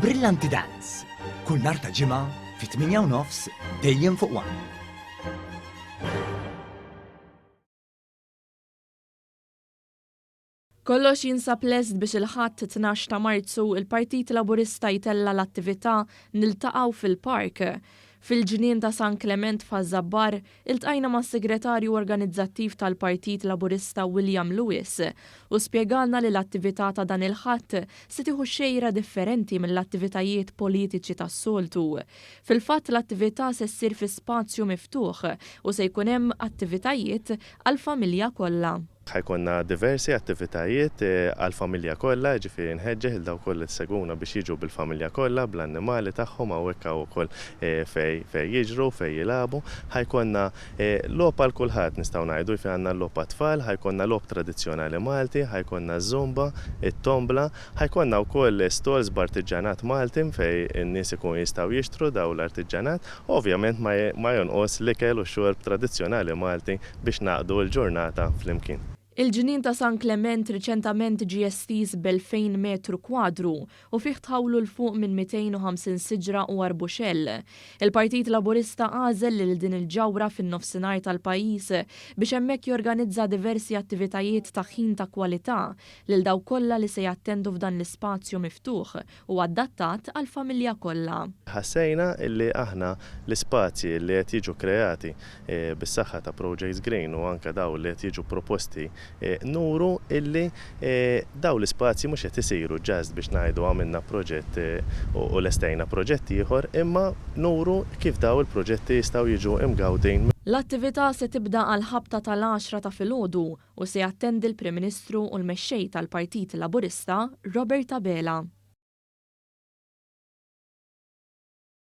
Brillanti Dance, kull nhar ta' Ġimgħa fit-8 u nofs dejjem fuq One. Kollox jinsab lest biex il-Ħadd 12 ta' Marzu il-Partit Laburista jtella' l-attività Niltaqgħu fil-Park. Fil-Ġnien ta' San Klement f'Ħaż-Żabbar, iltqajna mas-Segretarju Organizzattiv tal-Partit Laburista William Lewis u spjegalna li l-attività ta' dan il-Ħadd se tieħu xejra differenti mill-attivitajiet politiċi tas-soltu. Fil-fatt l-attività se ssir fi spazju miftuħ u se jkun hemm attivitajiet għall-familja kollha. Ħa jkollna diversi attivitajiet għall-familja kollha, jiġifieri nħeġġeġ lil dawk kollha li segwuna biex jiġu bil-familja kollha, bl-annimali tagħhom hawnhekk hawn ukoll fejn fejn jiġru, fejn jilagħbu. Ħa jkollna logħob għal kulħadd nistgħu ngħidu, jiġifieri għandna l-logħob għat-tfal, ħa jkollna logħob tradizzjonali Malti, ħa jkollna ż-żumba, it-tombla, ħa jkollna wkoll stalls b'artiġġanat Malti fejn in-nies ikunu jistgħu jixtru dawn l-artiġġanat u ovvjament ma jonqos l-ikel u x-xorb tradizzjonali Malti biex ngħaqqdu l-ġurnata flimkien. Il-Ġnien ta' San Klement riċentament ġie estiż b'2,000 metru kwadru u fih tħawlu 'l fuq minn 250 siġra u arbuxell. Il-Partit Laburista għażel lil din il-ġawhra fin-nofsinhar tal-pajjiż biex hemmhekk jorganizza diversi attivitajiet ta' ħin ta' kwalità lil dawk kollha li se jattendu f'dan l-ispazju miftuħ u adattat għall-familja kollha. Ħassejna li aħna l-ispazji li qed jiġu kreati bis-saħħa ta' Projects Green u anke dawn li qed jiġu proposti nuru illi dawn l-ispazji mhux qed isiru just biex ngħidu għamilna proġett u lestejna proġett ieħor imma nuru kif dawn il-proġetti jistgħu jiġu imgawdin. L-attività se tibda għall-ħabta tal-għaxra ta' filgħodu u se jattendi l-Prim Ministru u l-Mexxej tal-Partit Laburista Robert Abela.